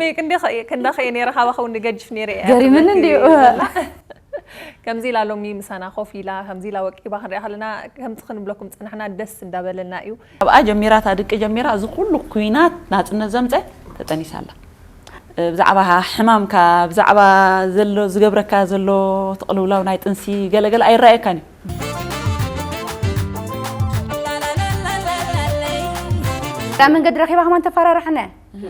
ሜክ እንደ ክንዳኸ ነረ ካባኸው ንገጅፍ ነረ እያ ገሪምን ትብለኪ እንዲዩ። ዘላ። ከምዚ ኢላ ሎሚ ምሳና ኮፍ ኢላ ከምዚ ኢላ ወቂባ ክንሪኣ ከለና ከምዚ ክንብለኩም ፀናሕና ደስ እንዳበለና እዩ። ኣብኣ ጀሚራ እታ ድቂ ጀሚራ እዚ ኩሉ ኩናት ናፅነት ዘምፀ ተጠኒሳ ኣላ። ብዛዕባ ሕማምካ ብዛዕባ ዘሎ ዝገብረካ ዘሎ ትቕልውላው ናይ ጥንሲ ገለገለ ኣይረኣየካን እዩ። እዛ መንገዲ ረኺባ ከማን ተፈራርሐና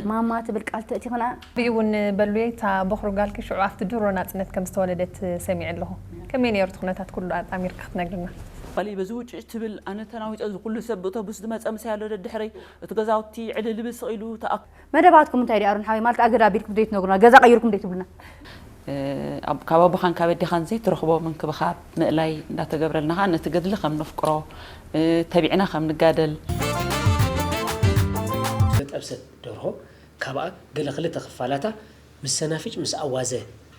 ማማ ትብል ቃል ተእቲኹና። ብኡ እውን በሉየ እታ በኹሪ ጋልኪ ሽዑ ኣብቲ ድሮ ናፅነት ከም ዝተወለደት ሰሚዐ ኣለኹ። ከመይ ነይሩ እቲ ኩነታት ኩሉ ኣጣሚርካ ክትነግርና? በሊ በዚ ውጭ ትብል ኣነ ተናዊፀ እዚ ኩሉ ሰብ ብእቶቡስ ዝመፀ ምስ ያሎ ደድሕረይ እቲ ገዛውቲ ዕልልብል ስቕ ኢሉ ተኣ መደባትኩም እንታይ ዲኣሩን ሓወይ ማለት ኣገዳ ቢልኩም ዘይትነግሩና ገዛ ቀይርኩም ዘይትብሉና። ካብ ኣቦኻን ካብ ኣዴኻን ዘይትረኽቦ ምንክብኻብ ምእላይ እንዳተገብረልና ከዓ ነቲ ገድሊ ከም ነፍቅሮ ተቢዕና ከም ንጋደል። ዝተጠብሰት ደርሆ ካብኣ ገለ ክልተ ክፋላታ ምስ ሰናፍጭ ምስ ኣዋዘ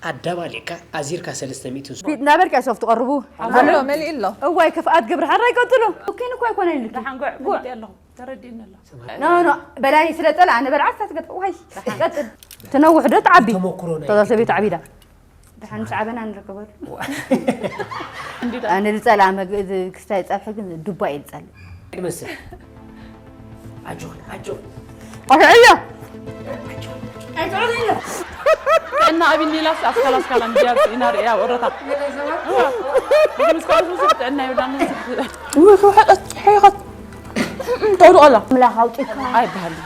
ኣዳባሊዕካ ኣዚርካ ሰለስተ ሚእቲ ፊት እናበልካ ሶፍት ትቐርቡ ኣሎ መሊእ ኣሎ። እዋይ ክፍኣት ግብሪ ሓራይ ቀጥሉ። ኦኬን እኮ ኣይኮነ ኢሉ ደሓን ጉዕ ጉዕ ኣለኹ ተረዲእኒ ኣሎ። ኖ ኖ በላይ ስለ ጸላ ኣነ በልዓ ስታት ገጥ ዋይ ቀጥል። ትነውሕ ዶ ትዓቢ ተመኩሮ ናይ ተዛ ሰበይቲ ዓቢዳ። ደሓን ምስ ዓበና ንርከበሉ። ኣነ ዝጸልኣ መግቢ እዚ ክስታይ ጸብሒ ግን ዱባ እየ ዝጸልእ። ይመስል ኣጆኺ ኣጆኺ ኣፍዕዮ ጥዕና ኣቢኒ ኢላስ ኣስካላ ኣስካላ ሚድያ ኢና ርእያ ወረታ። ግን እስካሁን ብዙሕ ጥዕና ይብላኒ። ውይ ክውሕጠት ሕይኸት ተውድቐላ ኣምላኽ ኣውፂካ። ኣይበሃልን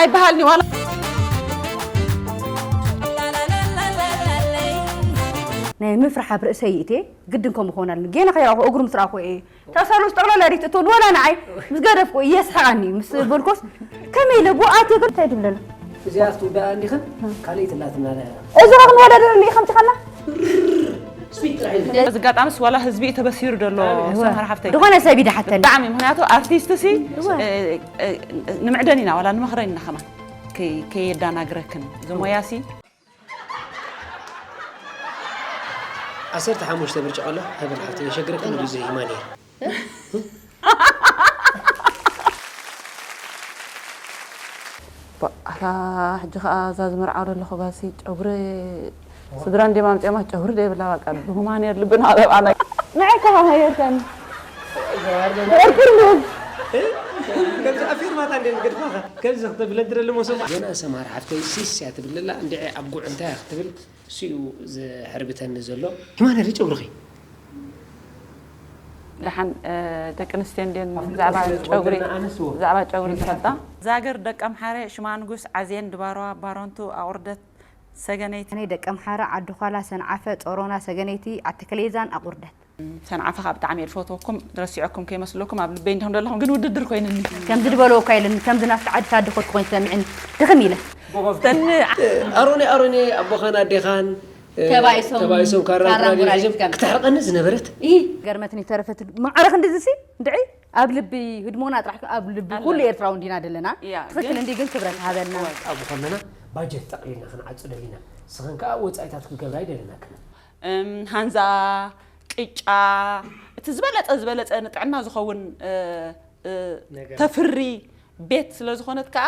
ኣይበሃልኒ ዋላ ናይ ምፍራሕ ኣብ ርእሰይ ይእትየ ግድን ከምኡ ክኾን ኣለኒ ጌና ከይረኣኹ እግሩ ምስ ረኣኹ እየ ተሰሉስ ጠቕላላ ሪት እትወል ወላ ንዓይ ምስ ገደፍኩ እየ ስሕቓኒ ምስ በልኮስ ከመይ ኢለ ብኣት እንታይ ድብለሉ እዚኣ ክትውዳኣ እንዲኽን ካልእ ትላትና እዚ ኻ ክንወዳደረሉ እዩ ከምቲ ኸና ስፒድ ጥራሕ ኢልካ እዚ ኣጋጣሚስ ዋላ ህዝቢ እዩ ተበሲሩ ዘሎ ሰምሃር ሓፍተይ ዝኾነ ሰብ ይድሓተኒ ብጣዕሚ ምክንያቱ ኣርቲስት ሲ ንምዕደን ኢና ዋላ ንመኽረን ኢና ከማን ከየዳናግረክን ዝሞያ ሲ ዓሰርተ ሓሙሽተ ብርጭቆ ኣሎ ሃበል ሓፍተይ የሸግረክን ግዜ ይማ ነይር ኣታ ሕጂ ከዓ እዛ ዝመርዓው ዘለኹ ጋሲ ጨጉሪ ስድራ እንዲም ኣምፅኦማ ጨጉሪ ደይብላ በቃ ብሁማን የር ልብና ኣበብኣና ንዓይ ከዓ ሃየርካኒ ከምዚ ኣፊርማታ እንደ ንገድፋኻ ከምዚ ክተብለ ድረሊ ሞሶም ገና ሰማር ሓፍተይ ሲስ እያ ትብል ኣላ እንድዒ ኣብ ጉዕ እንታይ ክትብል እሱ እዩ ዘሕርብተኒ ዘሎ። ሂማነ ርጭ ብሩኺ። ደሓን ደቂ ኣንስትዮ እንድን ብዛዕባ ጨጉሪ ብዛዕባ ጨጉሪ ዝፈልጣ እዛ ሃገር ደቂ ኣምሓረ ሽማ ንጉስ ዓዜን ድባርዋ ባረንቱ ኣቑርደት ሰገነይቲ ኣነ ደቂ ኣምሓረ ዓዲ ዃላ ሰንዓፈ ጾሮና ሰገነይቲ ኣተከሌዛን ኣቑርደት ሰንዓፈ ካብ ብጣዕሚ እየ ዝፈትወኩም ረሲዐኩም ከይመስለኩም ኣብ ልበይ እንዲኹም ዘለኹም ግን ውድድር ኮይንኒ ከምዚ ዝበለወ እኳ የለን ከምዚ ናብቲ ዓዲ ታዲ ኮድኩ ኮይኑ ሰሚዕኒ ድኽም ኢለ ተን ኣሮኒ ኣሮኒ ኣቦኻን ኣዴኻን ተባኢሶም ተባኢሶም ካራ ካራ እንቁላሊት እንቁላሊት ሒዞም ከም- ክትሕርቀኒ ዝነበረት ኢ ገርመትኒ ተረፈት ማዕረ ክንዲ ዝሲ እንድዒ ኣብ ልቢ ህድሞና ጥራሕ ኣብ ልቢ ኩሉ ኤርትራዊ እንዲና ዘለና ያ፣ ትኽክል ግን- እንዲ ግን ክብረት ሃበልና ኣብኡ ከለና ባጀት ጠቕሊልና ክንዓጹ ደሊና ንስኽን ከዓ ወፃኢታት ክገብራ ኣይደለናክን እም፣ ሃንዛ ቅጫ እቲ ዝበለፀ ዝበለፀ ንጥዕና ዝኸውን እ፣ እ፣ ነገር። ተፍሪ ቤት ስለ ዝኾነት ከዓ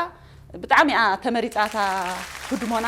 ብጣዕሚ እያ ተመሪፃታ ህድሞና